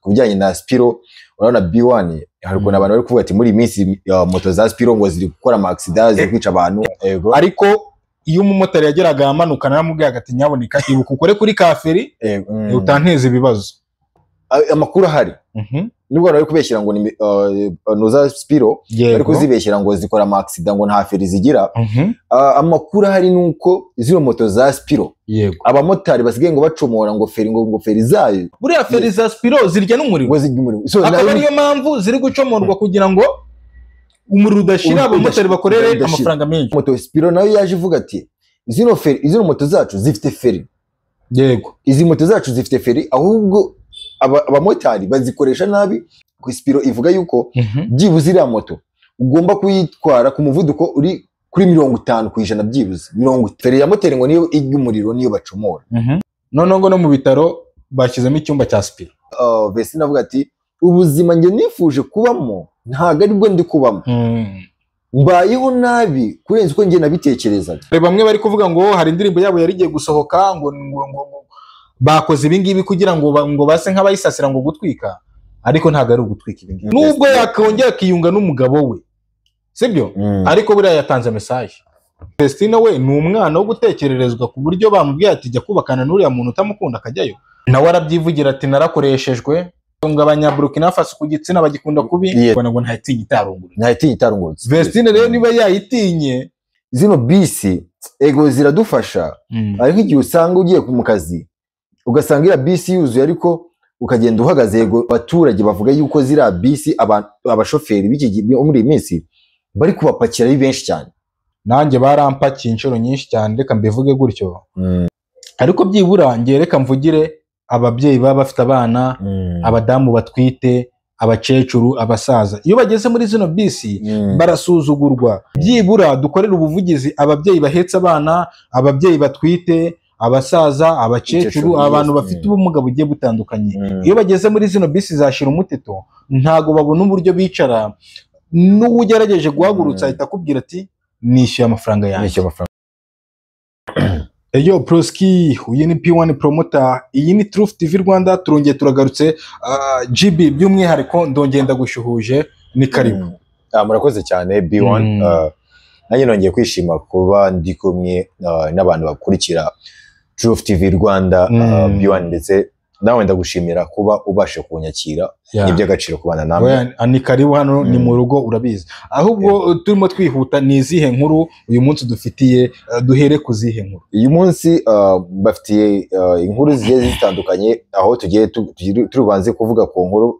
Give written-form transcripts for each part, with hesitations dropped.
Ku bijyanye na Spiro, urabona B1 hari ukuntu abantu bari kuvuga ati muri iyi minsi moto za Spiro ngo ziri gukora ama accident, ziri kwica abantu. Yego. Ariko iyo umumotari yageraga ahamanuka, naramubwiraga ati: "Nyaboneka ibuka ukore kuri ka feri, utanteza ibibazo." Amakuru ahari, nubwo abantu bari kubeshyira ngo ni nuza Spiro bari kuzibeshyira ngo zikora ama accident, ngo nta feri zigira. Amakuru ahari ni uko zino moto za Spiro, abamotari basigaye ngo bacomora ngo feri, ngo feri zayo. Buriya feri za Spiro zirya n'umuriro. Ngo zirya umuriro. So, akaba ariyo mpamvu ziri gucomorwa kugira ngo umuriro udashira, abamotari bakorere udashira. amafaranga menshi. Moto Spiro nayo yaje ivuga ati zino feri, zino moto zacu zifite feri. Izi moto zacu zifite feri, ahubwo abamotari bazikoresha nabi. Ku Spiro ivuga yuko byibuze iriya moto ugomba kuyitwara ku muvuduko uri kuri 50%, byibuze mirongo. Feri ya moteri ngo niyo irya umuriro, niyo bacomora. Noneho ngo no mu bitaro bashyizemo icyumba cya Spiro. Vestine avuga ati: "Ubuzima njye nifuje kubamo ntabwo aribwo ndi kubamo, mbayeho nabi kurenza uko njye nabitekerezaga." Hari bamwe bari kuvuga ngo hari indirimbo yabo yari igiye gusohoka, ngo bakoze ibi ngibi kugira ngo ngo base nk'abayisasira, ngo gutwika, ariko ntabwo ari ugutwika ibi ngibi. Nubwo yakongera akiyunga n'umugabo we, sibyo? Ariko buriya yatanze message. Vestine we ni umwana wo gutekererezwa, ku buryo bamubwiye ati: "Jya kubakana n'uriya muntu utamukunda," akajyayo. Nawe arabyivugira ati: "Narakoreshejwe." Ngo Abanyaburukina Faso ku gitsina bagikunda kubi. Ngo ntayitinye itarungurutse. Ntayitinye itarungurutse. Vestine rero niba yayitinye. Zino bisi ego ziradufasha, ariko igihe usanga ugiye mu kazi ugasanga iriya bisi yuzuye ariko ukagenda uhagaze. Yego, abaturage bavuga yuko ziriya bisi abashoferi b'iki muri iyi minsi bari kubapakira ari benshi cyane. Nanjye barampakiye inshuro nyinshi cyane, reka mbivuge gutyo. Ariko byibura ngiye, reka mvugire ababyeyi baba bafite abana, abadamu batwite, abakecuru, abasaza. Iyo bageze muri zino bisi barasuzugurwa. Byibura dukorere ubuvugizi ababyeyi bahetse abana, ababyeyi batwite, abasaza, abakecuru, Abakecuru, abantu yes. bafite ubumuga bugiye butandukanye. Iyo bageze muri zino bisi zashira umuteto, ntago babona uburyo bicara. N'uwo ugerageje guhagurutsa ahita akubwira ati: "Nishyuye amafaranga yanjye." Nishyuye amafaranga. Eyo Proski, uyu ni P1 Promoter, iyi ni Truth TV Rwanda, turongeye turagarutse. GB by'umwihariko ndongeye ndagushuhuje, ni karibu. Murakoze cyane, B1. Nanjye nongeye kwishima kuba ndi kumwe n'abantu bakurikira Truth TV Rwanda. B1, ndetse nawe ndagushimira kuba ubasha kunyakira. Ni iby'agaciro kubana namwe. Oya, ni karibu hano, ni mu rugo urabizi. Ahubwo turimo twihuta, ni izihe nkuru uyu munsi dufitiye? Duhere ku zihe nkuru? Uyu munsi mbafitiye inkuru zigiye zitandukanye, aho tugiye turi bubanze kuvuga ku nkuru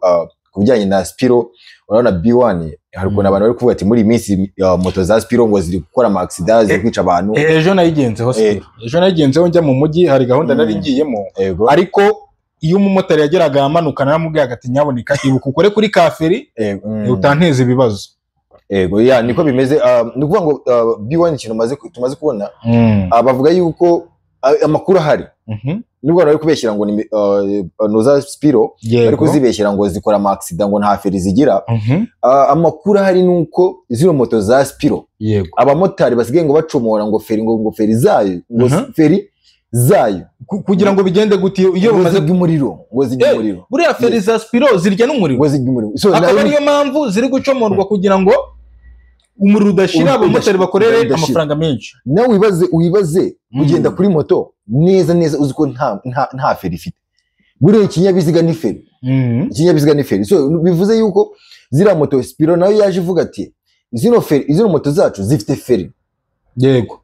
ku bijyanye na Spiro. Urabona B1 hari ukuntu abantu bari kuvuga ati muri iyi minsi moto za Spiro ngo ziri gukora ama accident, ziri kwica abantu. Ejo nayigenzeho Spiro. Ejo nayigenzeho njya mu mujyi, hari gahunda nari ngiyemo. Ariko iyo umumotari yageraga ahamanuka, naramubwiraga ati: "Nyaboneka ibuka ukore kuri ka feri, utanteza ibibazo." Ego, ya, niko bimeze. Ni ukuvuga ngo B1, ikintu tumaze kubona, bavuga yuko amakuru ahari, nubwo abantu bari kubeshyira ngo ni nuza Spiro bari kuzibeshyira ngo zikora ama accident, ngo nta feri zigira. Amakuru ahari ni uko zino moto za Spiro, abamotari basigaye ngo bacomora ngo feri, ngo feri zayo, ngo feri zayo. Kugira ngo bigende gute iyo ngo bamaze zirya umuriro, ngo zirya umuriro. Buriya feri za Spiro zirya n'umuriro. Ngo zirya umuriro. So, akaba ariyo mpamvu ziri gucomorwa kugira ngo umuriro udashira, abamotari bakorere udashira. amafaranga menshi. Nawe wibaze kugenda kuri moto neza neza uzi ko nta feri ifite. Buriya ikinyabiziga ni feri, ikinyabiziga ni feri. So bivuze yuko ziriya moto Spiro nayo yaje ivuga ati zino feri, zino moto zacu zifite feri.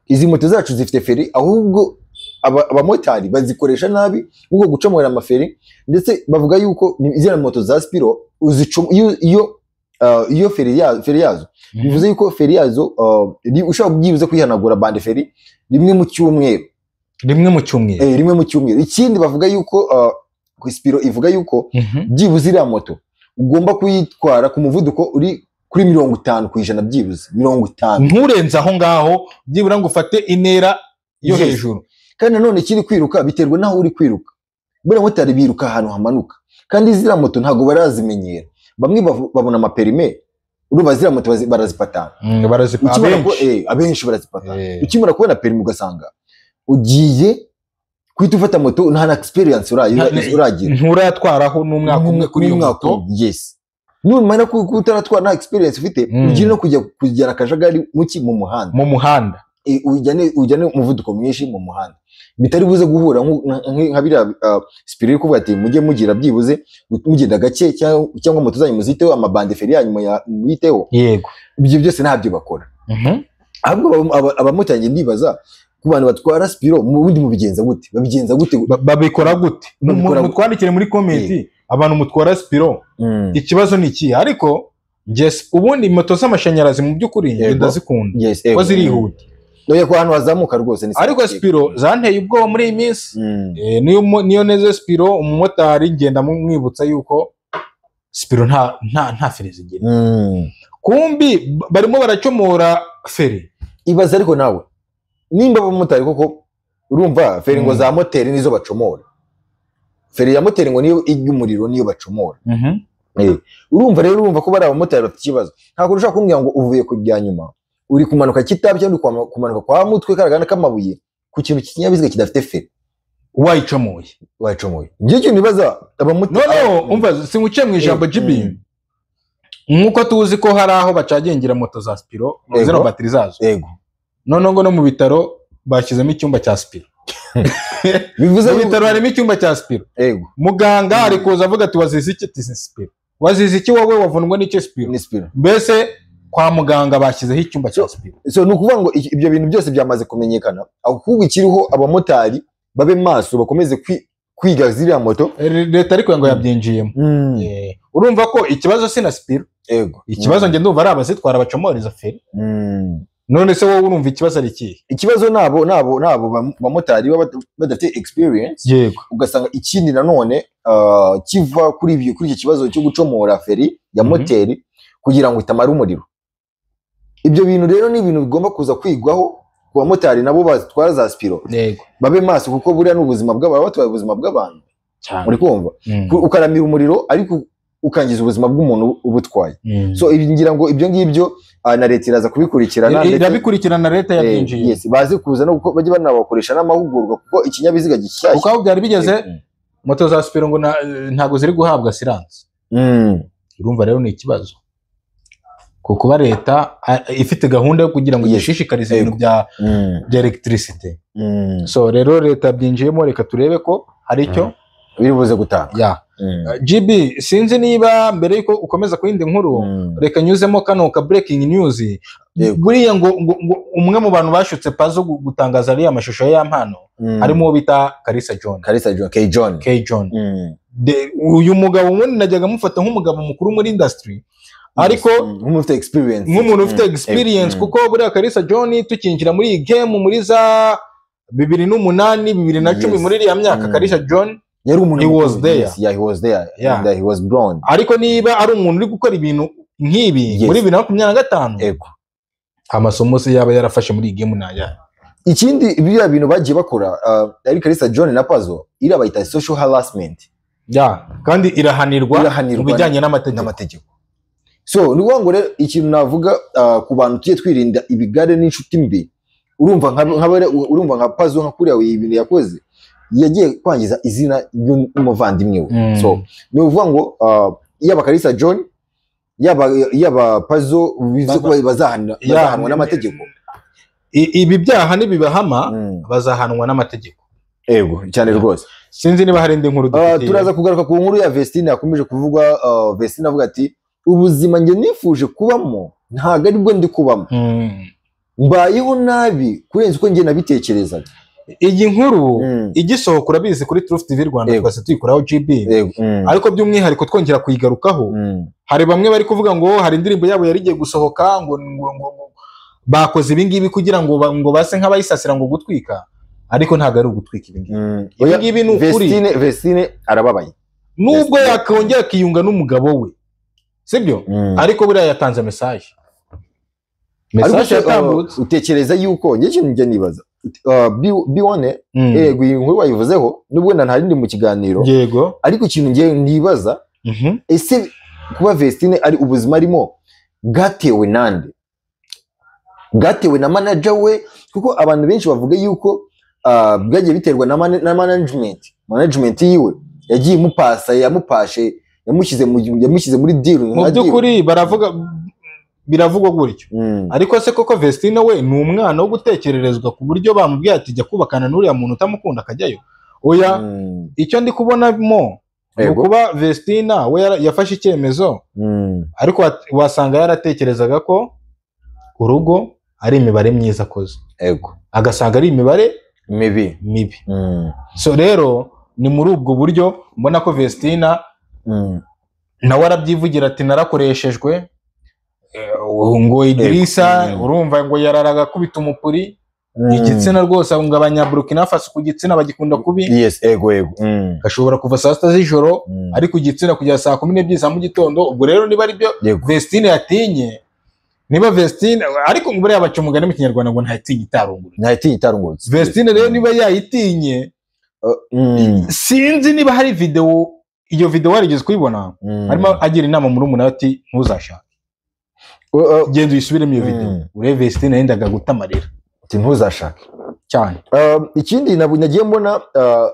Izi moto zacu zifite feri, ahubwo abamotari bazikoresha nabi nkuko gucomora amaferi. Ndetse bavuga yuko ziriya moto za Spiro iyo feri yazo, bivuze yuko feri yazo ushobora byibuze kwihanagura bande feri rimwe mu cyumweru. Rimwe mu cyumweru. Rimwe mu cyumweru. Ikindi bavuga yuko ku Spiro ivuga yuko byibuze iriya moto ugomba kuyitwara ku muvuduko uri kuri 50%, byibuze 50. Nturenze aho ngaho, byibura ngo ufate intera yo hejuru. Kandi nanone ikiri kwiruka biterwa n'aho uri kwiruka. Buriya motari biruka ahantu hamanuka, kandi ziriya moto ntabwo barazimenyera. Bamwe babona amaperime, urumva ziriya moto barazipatana. Barazipa abenshi. Abenshi barazipatana. Ukimara kubona perime ugasanga ugiye Kuhita ufata moto nta na experience uragira, nturatwaraho n'umwaka umwe kuri iyo moto. Yes, numara kutaratwara nta experience ufite, ugiye no kujya kujyana akajagari mu muhanda, ujyane umuvuduko mwinshi mu muhanda, bitari buze guhura nka biriya Spiro iri kuvuga ati mujye mugira byibuze mugenda gake, cyangwa moto zanyu muziteho, amabande feri yanyu muyiteho. Yego, ibyo byose ntabyo bakora. Ahubwo abamotari ndibaza ku bantu batwara Spiro mu bundi mubigenza gute, babigenza gute, babikora gute? Mutwandikire muri comment abantu mutwara Spiro, ikibazo ni iki? Ariko ubundi moto z'amashanyarazi mu by'ukuri ndazikunda ko zirihuta, noye ko hano hazamuka rwose ni. Ariko Spiro zanteye ubwoba muri iyi minsi. Niyo neze Spiro umumotari ngenda mumwibutsa yuko Spiro nta feri zigira. Kumbi barimo baracomora feri. Ibaza ariko nawe nimba abamotari koko urumva feri ngo za moteri nizo bacomora, feri ya moteri ngo niyo ijya umuriro niyo bacomora. Urumva rero, urumva ko bari abamotari bafite ikibazo. Ntabwo ushaka kumbwira ngo uvuye kujya nyuma uri kumanuka Kitabi cyangwa kumanuka kwa Mutwe karagana kamabuye ku kintu cy'ikinyabiziga kidafite feri wayicomoye. Ngiye kintu nibaza abamotari. No umva singuciye mu ijambo GB, nkuko tuzi ko hari aho bacagengira moto za Spiro zero batiri zazo. Yego, none ngo no mu bitaro bashyizemo icyumba cya Spiro. Bivuze mu bitaro harimo icyumba cya Spiro. Yego, muganga ari kuza avuga ati wazize iki? Ati Spiro. Wazize iki wowe wavunwa n'icyo Spiro? Ni Spiro. Mbese kwa muganga bashyizeho icyumba cya Spiro. So ni ukuvuga ngo ibyo bintu byose byamaze kumenyekana, ahubwo ikiriho abamotari babe maso bakomeze kwiga ziriya moto. Leta ariko ngo yabyinjiyemo. Urumva ko ikibazo si na Spiro. Yego, ikibazo nge ndumva ari abazitwara bacomoreza feri. None se wowe urumva ikibazo ari ikihe? Ikibazo nabo bamotari badafite experience. Yego, ugasanga ikindi nanone kiva kuri ibyo, kuri icyo kibazo cyo gucomora feri ya moteri kugira ngo itamara umuriro. Ibyo bintu rero ni ibintu bigomba kuza kwigwaho ku bamotari nabo batwara za Spiro. Yego, babe maso kuko buriya n'ubuzima bw'abantu, batwaye ubuzima bw'abantu. Uri kumva ukaramira umuriro ariko ukangiza ubuzima bw'umuntu ubutwaye. So ngira ngo ibyo ngibyo na leta iraza kubikurikirana, irabikurikirana leta yabyinjiye. Yes, baze kuza no bajye banabakoresha n'amahugurwa kuko ikinyabiziga gishyashya. Kuko aho byari bigeze moto za Spiro ngo ntago ziri guhabwa siranse. Urumva rero ni ikibazo, kuko leta ifite gahunda yo kugira ngo igishishikarize ibintu bya electricity. So rero leta yabyinjiyemo, reka turebe ko hari icyo biri buze gutanga. GB, sinzi niba mbere yuko ukomeza kuyindi nkuru, reka nyuzemo kano ka breaking news. Buriya ngo umwe mu bantu bashutse Pazo gutangaza ariya mashusho ya mpano harimo bita Kalisa John. Kalisa John, K John. K John. Uyu mugabo ubundi najyaga mufata nk'umugabo mukuru muri industry, ariko nk'umuntu ufite experience, nk'umuntu ufite experience, kuko buriya Kalisa John tukinjira muri iyi game muri za 2008 2010 muri iriya myaka, Kalisa John yari umuntu, he was there. Yeah, he was there. Yeah. And he was grown. Ariko niba ari umuntu uri gukora ibintu nk'ibi muri 2025, yego, amasomo se yaba yarafashe muri iyi game naya. Ikindi biriya bintu bagiye bakora ari Kalisa John na Pazo, ira bayita social harassment. Yeah, kandi irahanirwa mu bijyanye n'amategeko. So ni ngo rero ikintu navuga ku bantu tuye twirinda ibigare n'inshuti mbi. Urumva nka urumva nka Pazo nka kuriya ibintu yakoze, yagiye kwangiza izina ry'umuvandimwe we. So ni uvuga ngo yaba Kalisa John yaba Pazo bivuze ko bazahanwa n'amategeko. Ibi byaha nibibahama bazahanwa n'amategeko. Yego, cyane rwose. Sinzi niba hari indi nkuru dufite. Turaza kugaruka ku nkuru ya Vestine yakomeje kuvuga. Vestine avuga ati ubuzima nge nifuje kubamo ntago aribwo ndi kubamo. Mbayeho nabi kurenza uko nge nabitekerezaga. Iyi nkuru igisohoka urabizi kuri Truth TV Rwanda twese tuyikoraho GB. Ariko by'umwihariko twongera kuyigarukaho, hari bamwe bari kuvuga ngo hari indirimbo yabo yari igiye gusohoka ngo bakoze ibi ngibi kugira ngo base nk'abayisasira ngo gutwika, ariko ntago ari ugutwika ibi ngibi. Ibi ngibi ni ukuri. Vestine arababaye nubwo yakongera akiyunga n'umugabo we, sibyo? Ariko buriya yatanze message. Message yatambutse. Utekereza yuko ngiye kintu njye nibaza B1 yego iyi nkuru wayivuzeho nubwo nta rindi mu kiganiro, yego, ariko ikintu ngiye nibaza, ese kuba Vestine ari ubuzima arimo bwatewe nande? Bwatewe na manager we? Kuko abantu benshi bavuga yuko Byagiye biterwa na management yiwe yagiye imupasa, yamupashe, yamushyize muri deal. Mu by'ukuri baravuga, biravugwa gutyo. Ariko se koko Vestine we ni umwana wo gutekererezwa ku buryo bamubwiye ati jya kubakana n'uriya muntu utamukunda akajyayo? Oya. Icyo ndi kubonamo ni ukuba Vestina we yafashe icyemezo, ariko wasanga yaratekerezaga ko urugo ari imibare myiza akoze, agasanga ari imibare mibi mibi. So rero ni muri ubwo buryo mbona ko Vestina nawe arabyivugira ati narakoreshejwe, ngo Idrissa urumva ngo yararaga akubita umupuri igitsina rwose, ngo abanyaburukina Faso ku gitsina bagikunda kubi. Yes, ego. Gashobora kuva saa 6 z'ijoro ari ku gitsina kugera saa 12 za mu gitondo. Ubwo rero niba ari byo Vestine yatinye, niba Vestine, ariko ngo buriya baca umugani mu Kinyarwanda ngo ntayitinye itarungurutse. Ntayitinye itarungurutse. Vestine rero niba yayitinye, sinzi niba hari video, iyo video warigeze kuyibona, arimo agira inama muri umuntu ati ntuzashake, genda uyisubiremo iyo video urebe Vestine yendaga guta amarira ati ntuzashake cyane. Ikindi nagiye mbona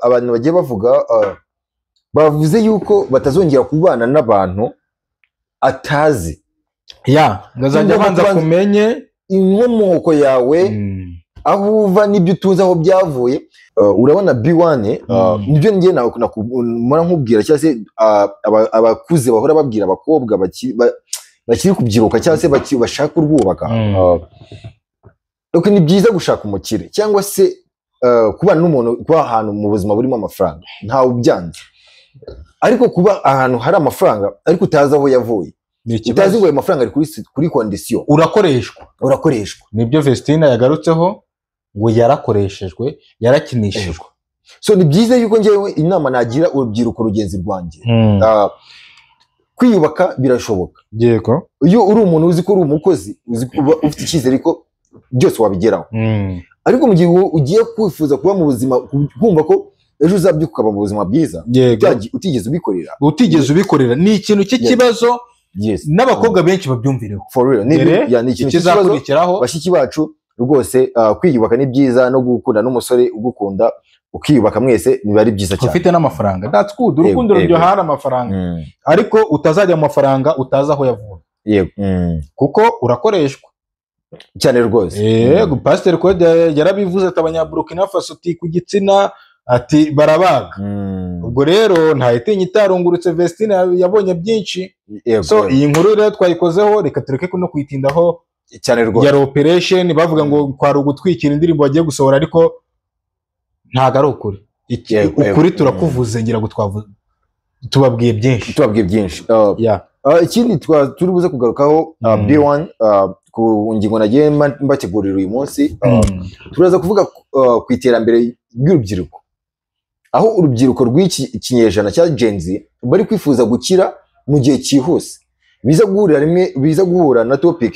abantu bagiye bavuga, bavuze yuko batazongera kubana n'abantu atazi. Ya, ngazajya abanza kumenye inkomoko yawe, aho uva n'ibyo utuzi aho byavuye. Urabona B1, nibyo ngiye mora nkubwira, cyangwa se abakuze bahora babwira abakobwa bakiri kubyiruka cyangwa se bashaka urwubaka. Ni byiza gushaka umukire cyangwa se kubana n'umuntu, kuba ahantu mu buzima burimo amafaranga ntawe ubyanze, ariko kuba ahantu hari amafaranga ariko utazi aho yavuye, utazi ngo ayo mafaranga ari kuri condition, urakoreshwa. Nibyo Vestina yagarutseho ngo yarakoreshejwe, yarakinishijwe. So ni byiza yuko ngewe inama nagira urubyiruko rugenzi rwanjye, kwiyubaka birashoboka. Yego, iyo uri umuntu uzi ko uri umukozi, uzi kuba ufite icyizere ko byose wabigeraho, ariko mu gihe ugiye kwifuza kuba mu buzima, kumva ko ejo uzabyuka ukaba mu buzima bwiza utigeze ubikorera, ni ikintu cy'ikibazo. N'abakobwa benshi babyumvireho. For real, ni ikintu kizakurikiraho. Bashiki bacu rwose, kwiyubaka ni byiza, no gukunda n'umusore ugukunda ukiyubaka mwese biba ari byiza cyane. Ufite n'amafaranga, that's good. Urukundo ruryohana amafaranga, ariko utazajya mu mafaranga utazi aho yavuye. Yego, kuko urakoreshwa cyane rwose. Yego, Pastor Kode yarabivuze ati abanyaburukina Faso ku gitsina ati barabaga. Ubwo rero ntayitinye itarungurutse, Vestine yabonye byinshi. So iyi nkuru rero twayikozeho, reka tureke no kuyitindaho cyane rwose. Yari operation bavuga ngo kwari ugutwikira indirimbo bagiye gusohora, ariko ntago ari ukuri. Ukuri turakuvuze, ngira ngo tubabwiye byinshi. Tubabwiye byinshi. Ikindi turi buze kugarukaho B1 ku ngingo nagiye mbategurira uyu munsi, turaza kuvuga ku iterambere ry'urubyiruko, aho urubyiruko rw'iki kinyejana cya Gen Z bari kwifuza gukira mu gihe cyihuse. Biza guhurira rimwe, biza guhura na topic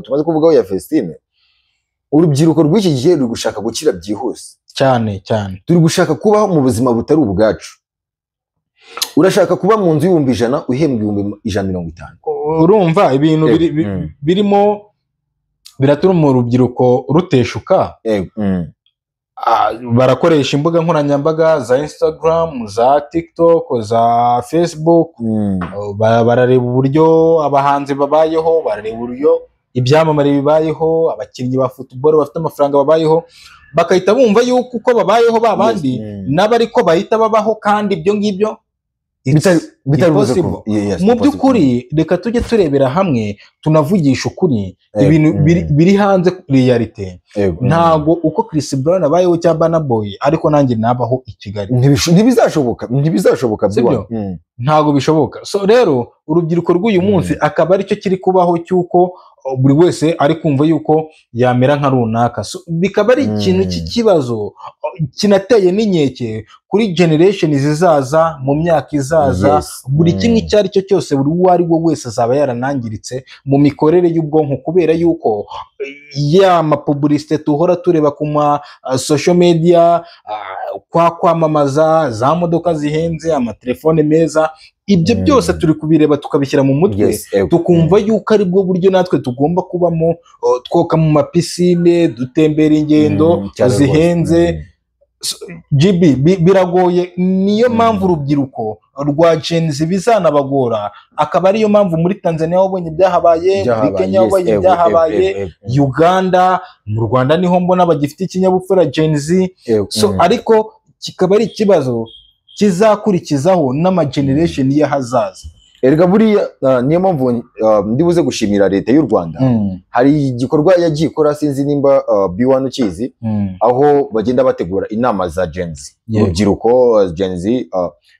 tumaze kuvugaho ya Vestine. Urubyiruko rw'iki gihe ruri gushaka gukira byihuse cyane cyane, turi gushaka kubaho mu buzima butari ubwacu. Urashaka kuba mu nzu 100,000 uhembwa 150,000. Urumva ibintu birimo biratuma urubyiruko ruteshuka. Barakoresha imbuga nkoranyambaga za Instagram, za TikTok, za Facebook, barareba uburyo abahanzi babayeho, barareba uburyo ibyamamare bibayeho, abakinnyi ba football bafite amafaranga babayeho, bakahita bumva yuko uko babayeho babandi n'abariko bahita babaho, kandi ibyo ngibyo mu by'ukuri. Reka tujye turebera hamwe, tunavugisha ukuri ibintu biri hanze, realite. Ntago uko Chris Brown abayeho cyangwa Burna Boy ariko nanjye nabaho i Kigali, ntibizashoboka, ntibizashoboka, ntago bishoboka. So rero urubyiruko rw'uyu munsi akaba aricyo kiri kubaho, cy'uko buri wese ari kumva yuko yamera nka runaka. So bikaba ari ikintu cy'ikibazo kinateye n'inkeke kuri generation zizaza, mu myaka izaza. Buri kimwe icyo ari cyo cyose, buri uwo ari we wese azaba yaranangiritse mu mikorere y'ubwonko, kubera yuko ya mapublicité tuhora tureba ku ma social media, kwa kwamamaza za modoka zihenze, amatelefone meza, ibyo byose turi kubireba tukabishyira mu mutwe, tukumva yuko ari bwo buryo natwe tugomba kubamo, twoka mu mapisine, dutembera ingendo zihenze. GB, biragoye. Niyo mpamvu urubyiruko rwa Gen Z bizanabagora, akaba ariyo mpamvu muri Tanzania wabonye ibyahabaye, muri Kenya wabonye ibyahabaye, Uganda, mu Rwanda niho mbona bagifite ikinyabupfura Gen Z. So ariko kikaba ari ikibazo kizakurikizaho n'ama generation y'ahazaza. Erega buriya niyo mpamvu ndibuze gushimira leta y'u Rwanda. Hari igikorwa yagiye ikora, sinzi nimba B1 ukizi, aho bagenda bategura inama za Gen Z, urubyiruko Gen Z.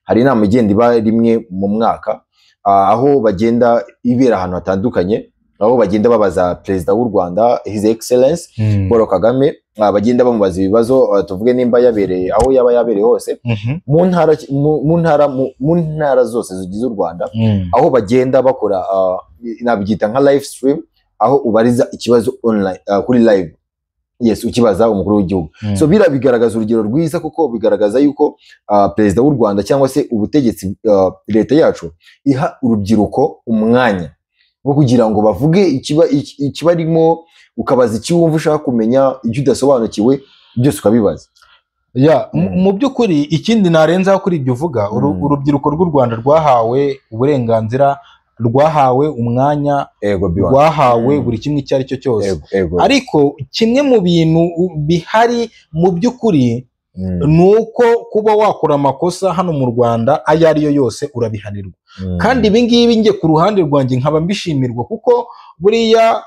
Hari inama igenda iba rimwe mu mwaka, aho bagenda ibera ahantu hatandukanye, aho bagenda babaza perezida w'u Rwanda His Excellence Paul Kagame, bagenda bamubaza ibibazo, tuvuge nimba yabereye aho yaba yabereye hose mu ntara, mu ntara zose zigize u Rwanda, aho bagenda bakora nabyita nka live stream, aho ubariza ikibazo online kuri live, yes, ukibaza umukuru w'igihugu. So bira bigaragaza urugero rwiza, kuko bigaragaza yuko perezida w'u Rwanda cyangwa se ubutegetsi, leta yacu iha urubyiruko umwanya wo kugira ngo bavuge ikibarimo, ukabaza icyo wumva ushaka kumenya, icyo udasobanukiwe byose ukabibaza. Mu by'ukuri ikindi narenzaho kuri ibyo uvuga, urubyiruko rw'u Rwanda rwahawe uburenganzira, rwahawe umwanya, rwahawe buri kimwe icyo ari cyo cyose. Ariko kimwe mu bintu bihari mu by'ukuri ni uko kuba wakora amakosa hano mu Rwanda ayo ari yo yose urabihanirwa. Kandi ibi ngibi njye ku ruhande rwanjye nkaba mbishimirwa, kuko buriya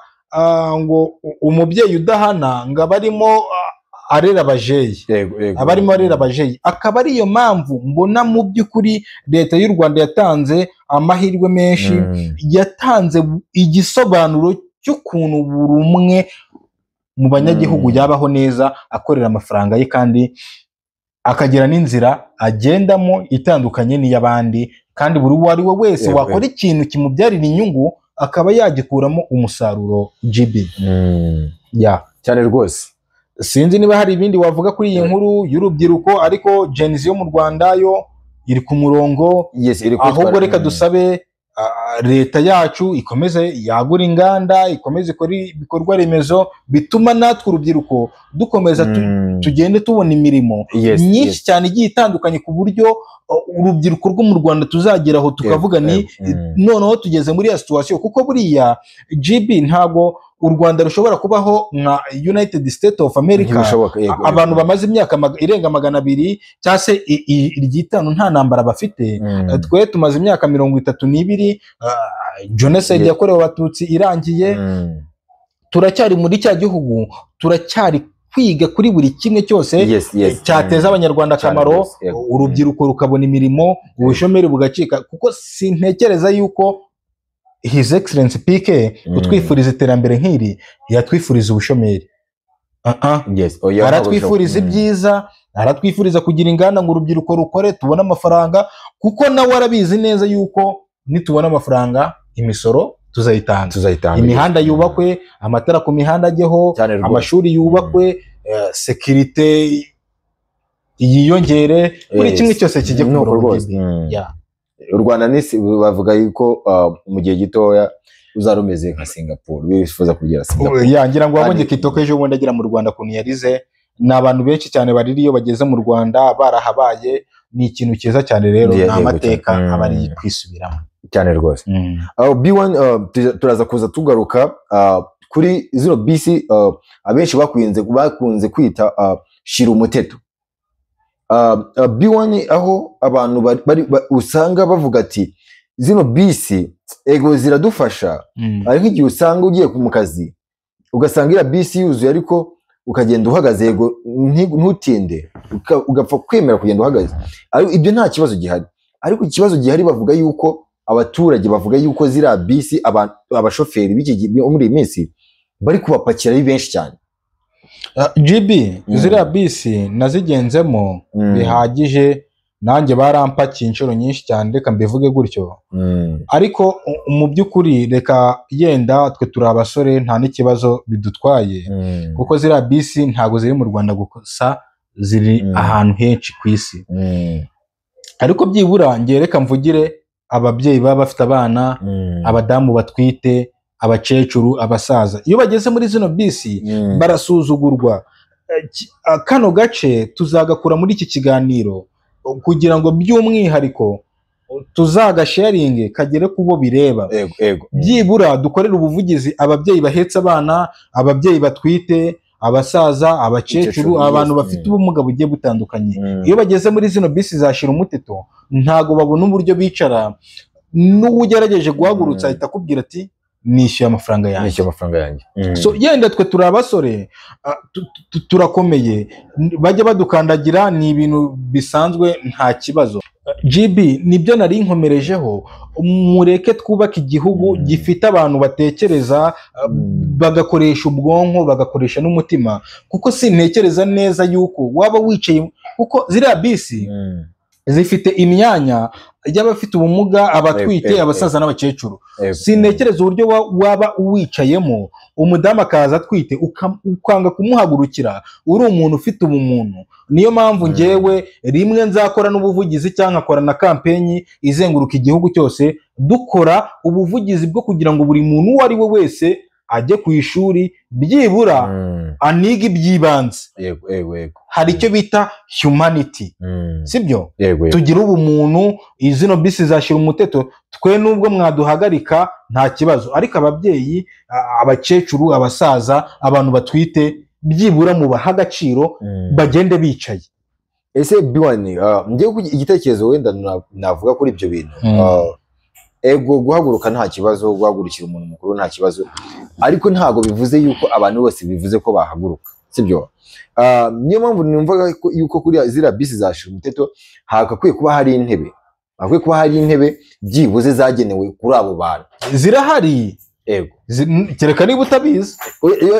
ngo umubyeyi udahana ngo aba arimo arera abajeyi, aba arimo arera abajeyi. Akaba ariyo mpamvu mbona mu by'ukuri leta y'u Rwanda yatanze amahirwe menshi, yatanze igisobanuro cy'ukuntu buri umwe mu banyagihugu yabaho neza, akorera amafaranga ye kandi akagira n'inzira agendamo itandukanye n'iy'abandi, kandi buri uwo ari we wese wakora ikintu kimubyarira inyungu akaba yagikuramo umusaruro. GB. Cyane rwose. Sinzi niba hari ibindi wavuga kuri iyi nkuru y'urubyiruko, ariko Gen Z yo mu Rwanda yo iri ku murongo. Ahubwo reka dusabe leta yacu ikomeze yagura inganda, ikomeze ikora ibikorwa remezo bituma natwe urubyiruko dukomeza tugende tubona imirimo myinshi cyane igiye itandukanye, ku buryo urubyiruko rwo mu Rwanda tuzageraho tukavuga ni noneho tugeze muri ya situation. Kuko buriya GB ntago u Rwanda rushobora kubaho nka United States of America, abantu bamaze imyaka irenga 200 cyangwa se iryitanu nta ntambara bafite. Twe tumaze imyaka 32, genocide yakorewe abatutsi irangiye, turacyari muri cya gihugu, turacyari kwiga kuri buri kimwe cyose cyateza abanyarwanda akamaro, urubyiruko rukabona imirimo, ubushomeri bugacika. Kuko sintekereza yuko His Excellency PK utwifuriza iterambere nk'iri yatwifuriza ubushomeri. Aratwifuriza ibyiza, aratwifuriza kugira inganda ngo urubyiruko rukore tubone amafaranga, kuko nawe arabizi neza yuko nitubona amafaranga imisoro tuzayitanga, imihanda yubakwe, amatara ku mihanda ajyeho, amashuri yubakwe, sekirite yiyongere, buri kimwe cyose kijye ku murongo. U Rwanda nisi bavuga yuko mu gihe gitoya uzarumeze nka Singapore, bifuza kugera Singapore. Ngira ngo wabonye Kitoko ejo bundi agera mu Rwanda kuntu yarize, ni abantu benshi cyane bariri iyo bageze mu Rwanda barahabaye, ni ikintu cyiza cyane rero, ni amateka aba ari kwisubiramo cyane rwose. B1 turaza kuza tugaruka kuri zino bisi abenshi bakunze kwita shira umuteto. B1 aho abantu usanga bavuga ati zino bisi ego ziradufasha, ariko igihe usanga ugiye mu kazi ugasanga ira bisi yuzuye ariko ukagenda uhagaze, yego ntutinde, ugapfa kwemera kugenda uhagaze, ariko ibyo nta kibazo gihari. Ariko ikibazo gihari bavuga yuko abaturage bavuga yuko zira bisi abashoferi b'iki muri iyi minsi bari kubapakira ari benshi cyane. GB, ziriya bisi nazigenzemo bihagije, nanjye barampakiye inshuro nyinshi cyane, reka mbivuge gutyo. Ariko mu by'ukuri reka yenda twe turi abasore nta n'ikibazo bidutwaye, kuko ziriya bisi ntago ziri mu Rwanda gusa, ziri ahantu henshi ku isi. Ariko byibura ngiye reka mvugire ababyeyi baba bafite abana, abadamu batwite, abakecuru, abasaza, iyo bageze muri zino bisi barasuzugurwa. Kano gace tuzagakura muri iki kiganiro kugira ngo by'umwihariko tuzagasharinge kagere ku bo bireba. Ego. Byibura dukorere ubuvugizi ababyeyi bahetse abana, ababyeyi batwite, abasaza, abakecuru, abantu bafite ubumuga bugiye butandukanye. Iyo bageze muri zino bisi za Shira Umuteto ntago babona uburyo bicara, n'uwugerageje guhagurutsa ahita akubwira ati nishyuye amafaranga yanjye. Nishyuye amafaranga yanjye. So yenda twe turi abasore, turakomeye, bajya badukandagira ni ibintu bisanzwe nta kibazo. GB nibyo nari nkomerejeho, mureke twubake igihugu gifite abantu batekereza, bagakoresha ubwonko, bagakoresha n'umutima, kuko sintekereza neza yuko waba wicaye, kuko ziriya bisi zifite imyanya y'abafite ubumuga, abatwite, abasaza n'abakecuru. Sintekereza uburyo waba uwicayemo umudamu akaza atwite ukanga kumuhagurukira, uri umuntu ufite ubumuntu. Niyo mpamvu ngewe rimwe nzakora n'ubuvugizi cyangwa nkakora na kampenyi izenguruka igihugu cyose, dukora ubuvugizi bwo kugira ngo buri muntu uwo ari we wese ajye ku ishuri, byibura anige iby'ibanze. Yego. Hari icyo bita humanity, sibyo? Tugira ubumuntu. Izino bisi zashira umuteto, twe nubwo mwaduhagarika nta kibazo, ariko ababyeyi, abakecuru, abasaza, abantu batwite, byibura mubaha agaciro, bagende bicaye. Ese B1, ngiye igitekerezo wenda navuga kuri ibyo bintu. Ego guhaguruka nta kibazo, guhagurukira umuntu mukuru nta kibazo, ariko ntago bivuze yuko abantu bose bivuze ko bahaguruka, sibyo? Niyo mpamvu numvaga yuko kuri ziriya bisi za Shira Umuteto hakakwiye kuba hari intebe, hakwiye kuba hari intebe byibuze zagenewe kuri abo bantu. Zirahari. Ego. Kereka niba utabizi.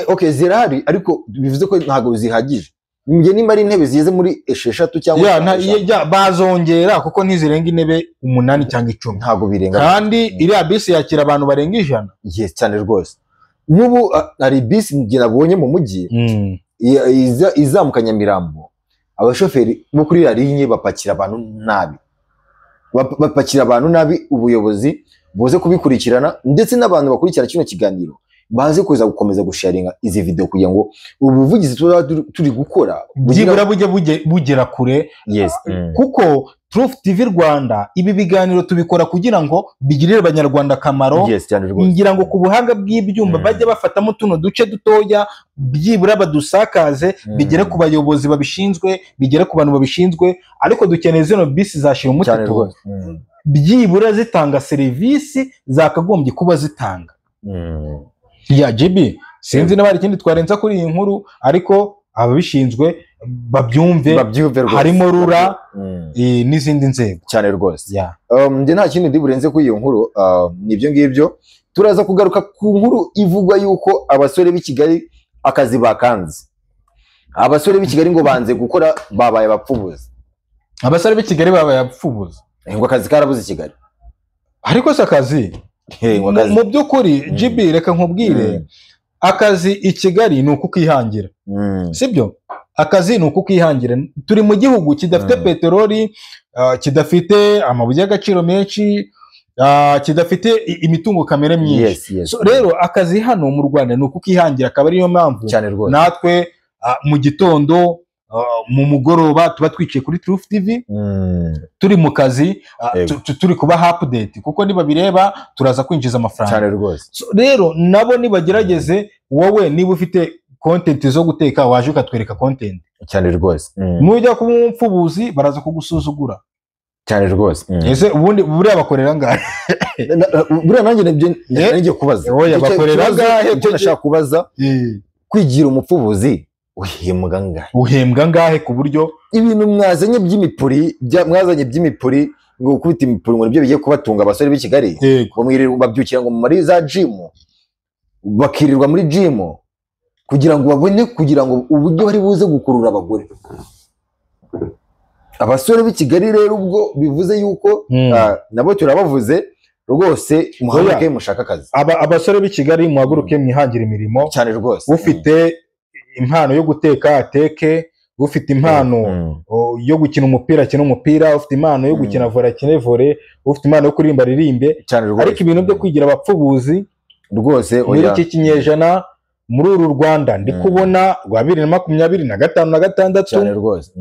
Okay, zirahari, ariko bivuze ko ntago zihagije. Njye nimba ari intebe zigeze muri 6 cyangwa bazongera, kuko ntizirenga intebe 8 cyangwa 10, ntago birenga. Kandi iriya bisi yakira abantu barenga 100. Yes, cyane rwose. N'ubu hari bisi njye nabonye mu mujyi izamuka Nyamirambo, abashoferi bo kuri iriya linye bapakira abantu nabi, bapakira abantu nabi. Ubuyobozi buze kubikurikirana, ndetse n'abantu bakurikirana kino kiganiro baze kuza gukomeza gusharinga izi video kugira ngo ubuvugizi turi gukora byibura bujye bugera kure. Yes. Kuko Truth TV Rwanda ibi biganiro tubikora kugira ngo bigirire abanyarwanda akamaro. Yes, cyane rwose. Ngira ngo ku buhanga bw'ibyumba bajye bafatamo tuno duce dutoya, byibura badusakaze, bigere ku bayobozi babishinzwe, bigere ku bantu babishinzwe. Ariko dukeneye zino bisi za Shira Umuteto byibura zitanga serivisi zakagombye kuba zitanga. Ya GB, sinzi niba hari ikindi twarenza kuri iyi nkuru, ariko ababishinzwe babyumve, harimo RURA n'izindi nzego. Cyane rwose. Njye nta kindi ndi burenze kuri iyo nkuru, nibyo ngibyo. Turaza kugaruka ku nkuru ivugwa yuko abasore b'i Kigali akazi bakanze. Abasore b'i Kigali ngo banze gukora, babaye abapfubuzi. Abasore b'i Kigali babaye abapfubuzi. Ngo akazi karabuze i Kigali. Ariko se akazi mu by'ukuri GB, reka nkubwire, akazi i Kigali ni ukukihangira, sibyo? Akazi ni ukukihangira. Turi mu gihugu kidafite peteroli, kidafite amabuye y'agaciro menshi, kidafite imitungo kamere myinshi. So rero akazi hano mu Rwanda ni ukukihangira, akaba ariyo mpamvu natwe mu gitondo, mu mugoroba tuba twicaye kuri Truth TV, turi mu kazi, turi kuba update, kuko nibabireba turaza kwinjiza amafaranga. Cyane rwose. So rero nabo nibagerageze, wowe niba ufite content zo guteka waje ukatwereka content. Cyane rwose. Nujya kuba umupfubuzi baraza kugusuzugura. Cyane rwose. Ese ubundi buriya bakorera ngahe? Buriya nanjye ngiye kubaza. Oya, bakorera ngahe? Icyo nashaka kubaza, kwigira umupfubuzi uhembwa ngahe? Uhembwa ngahe ku buryo ibintu mwazanye by'imipuri, mwazanye by'imipuri ngo gukubita imipuri ngo nibyo bigiye kubatunga abasore b'i Kigali, ngo mwirirwa babyukira ngo muri za gym, bakirirwa muri gym kugira ngo babone, kugira ngo uburyo bari buze gukurura abagore. Abasore b'i Kigali rero ubwo bivuze yuko nabo turabavuze rwose, muhaguruke mushaka akazi. Abasore b'i Kigali muhaguruke mwihangire imirimo. Cyane rwose. Ufite impano yo guteka ateke, ufite impano yo gukina umupira akina umupira, ufite impano yo gukina volley akine volley, ufite impano yo kuririmba aririmbe. Ariko ibintu byo kwigira abapfubuzi rwose muri iki kinyejana Muri uru Rwanda ndi kubona rwa 2025 na 6 cyane rwose.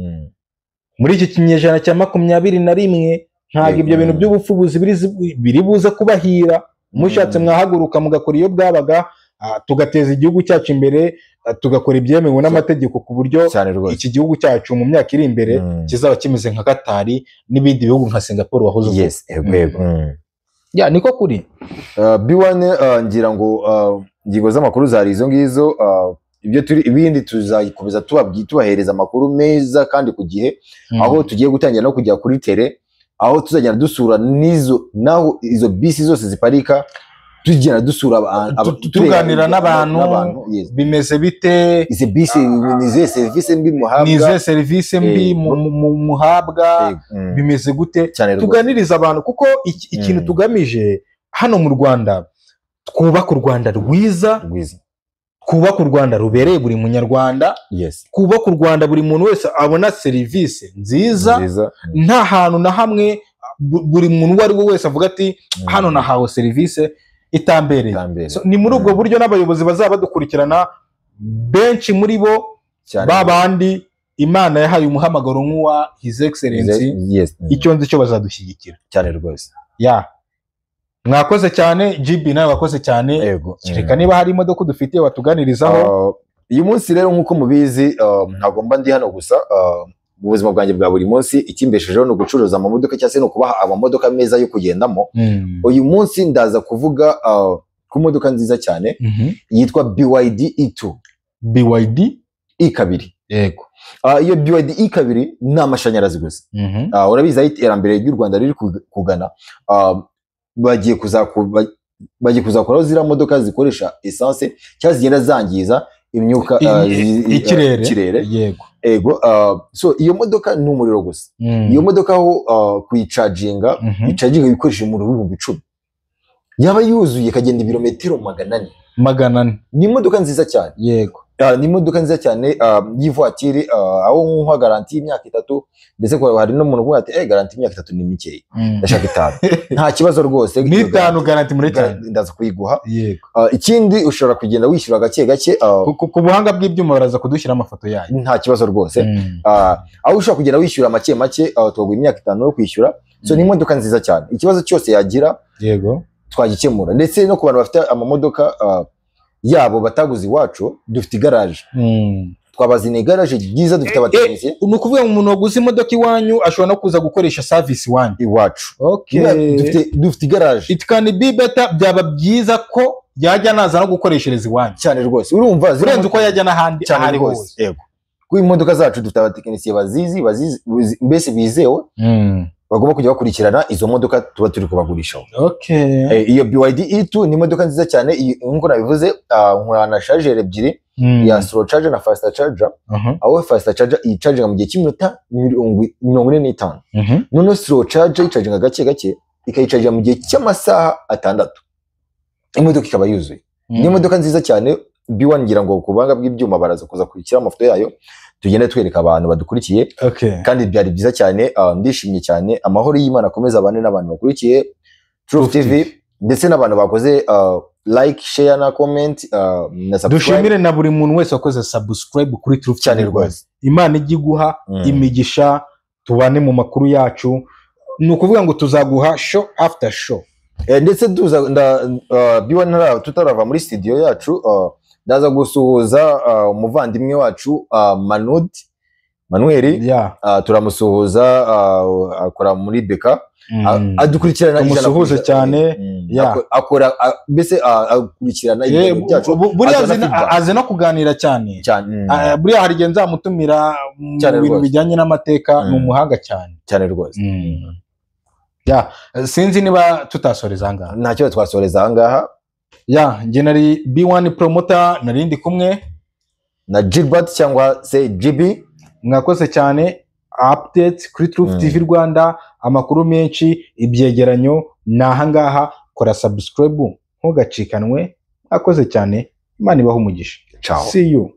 Muri iki kinyejana cya 21 ntabwo ibyo bintu by'ubupfubuzi biri buze kubahira. Mushatse mwahaguruka mugakora iyo bwabaga, tugateza igihugu cyacu imbere, tugakora ibyemewe n'amategeko ku buryo iki gihugu cyacu mu myaka iri imbere kizaba kimeze nka Katari n'ibindi bihugu nka Singapore wahoze uvuga. Yes, Ya niko kuri B1 ngira ngo ingingo z'amakuru zari izo ngizo. Ibyo turi ibindi tuzayikomeza tubahereza amakuru meza kandi ku gihe, aho tugiye gutangira no kujya kuri tele, aho tuzagenda dusura nizo naho izo bisi zose ziparika, tugenda dusura tuganira n'abantu, bimeze bite izi bisi, ni serivisi mbi muhabwa, ni serivisi mbi muhabwa, bimeze gute, tuganiriza abantu. Kuko ikintu tugamije hano mu Rwanda, twubaka u Rwanda rwiza, twubaka u Rwanda rubereye buri munyarwanda, twubaka u Rwanda buri muntu wese abona serivisi nziza, nta hantu na hamwe buri muntu uwo ari we wese avuga ati hano nahawe serivisi itambereye. Ni muri ubwo buryo n'abayobozi bazaba badukurikirana, benshi muri bo babandi Imana yahaye umuhamagaro nk'uwa His Excellency, icyo nzi cyo bazadushyigikira cyane rwose. Ya mwakoze cyane GB, nawe wakoze cyane. Kereka niba hari imodoka dufitiye watuganirizaho. Uyu munsi rero nk'uko mubizi ntabwo mba ndi hano gusa. Mu buzima bwanjye bwa buri munsi ikimbeshejeho ni ugucuruza amamodoka cyangwa se no kubaha amamodoka meza yo kugendamo. Uyu munsi ndaza kuvuga ku modoka nziza cyane yitwa BYD E2. BYD E2. Yego. Iyo BYD E2 ni amashanyarazi gusa. Urabizi aho iterambere ry'u Rwanda riri kugana, bagiye kuzakuraho ziriya modoka zikoresha essence cyangwa zigenda zangiza imyuka ikirere. Yego. Ego. So iyo modoka ni umuriro gusa. Iyo modoka aho kuyicaginga, icaginga ibikoresho umuriro w'10,000, yaba yuzuye ikagenda ibirometero 400. 400. Ni imodoka nziza cyane. Yego. Ni imodoka nziza cyane y'ivatiri, aho nkuha garanti y'imyaka 3, ndetse ko hari n'umuntu uvuga ati garanti y'imyaka 3 ni mikeya, ndashaka 5. Nta kibazo rwose, ni 5 garanti muri cyane ndaza kuyiguha. Yego. Ikindi ushobora kugenda wishyura gake gake. Ku buhanga bw'ibyuma baraza kudushyira amafoto yayo, nta kibazo rwose. Aho ushobora kugenda wishyura make make, tubaguha imyaka 5 yo kwishyura. So ni imodoka nziza cyane, ikibazo cyose yagira yego twagikemura. Ndetse no ku bantu bafite amamodoka yabo bataguze iwacu, dufite igaraje. Twabazina igaraje ryiza, dufite abatekinisiye. Ni ukuvuga umuntu waguze imodoka iwanyu ashobora no kuza gukoresha service iwanyu iwacu. Okay. Dufite igaraje. It can be better, byaba byiza ko yajya naza no gukoreshereza iwanyu cyane rwose. Urumva zirenze uko yajya n'ahandi ahari hose. Yego. Kuko imodoka zacu dufite abatekinisiye bazizi mbese bizewe, bagomba kujya bakurikirana izo modoka tuba turi kubagurishaho. Okay. Iyo BYD E2 ni imodoka nziza cyane, nkuko nabivuze, nkorana charger ebyiri, ya slow charger na fast charger. Aho fast charger icaginga mu gihe cy'iminota 45. Noneho slow charger icaginga gake gake, ikayicaginga mu gihe cy'amasaha 6. Imodoka ikaba yuzuye. Ni imodoka nziza cyane B1, ngira ngo ku buhanga bw'ibyuma baraza kuza kwikira amafoto yayo, tugende twereka abantu badukurikiye. Okay. Kandi byari byiza cyane, ndishimye cyane. Amahoro y'Imana akomeza abane n'abantu bakurikiye Truth TV, ndetse n'abantu bakoze like, share na comment na subscribe. Dushimire na buri muntu wese wakoze subscribe kuri Truth cyane rwose. Imana ijye iguha imigisha, tubane mu makuru yacu. Ni ukuvuga ngo tuzaguha show after show. Ndetse tuza B1 tutarava muri studio yacu, ndaza gusuhuza umuvandimwe wacu Manud Manuel. Turamusuhuza, akora muri Beka, adukurikirana, tumusuhuze cyane. Akora mbese akurikirana ibintu byacu, buriya azi no kuganira cyane. Buriya hari igihe nzamutumira mu bintu bijyanye n'amateka, ni umuhanga cyane cyane rwose. Sinzi niba tutasoreza aha ngaha. Ntacyo twasoreza aha ngaha. Ya, njye nari B1 promoter, narindi kumwe na Gilbert cyangwa se GB. Mwakoze cyane. Updates kuri Truth TV Rwanda, amakuru menshi, ibyegeranyo ni aha ngaha. Kora subscribe ntugacikanwe. Mwakoze cyane, Imana ibahe umugisha. Ciao. See you.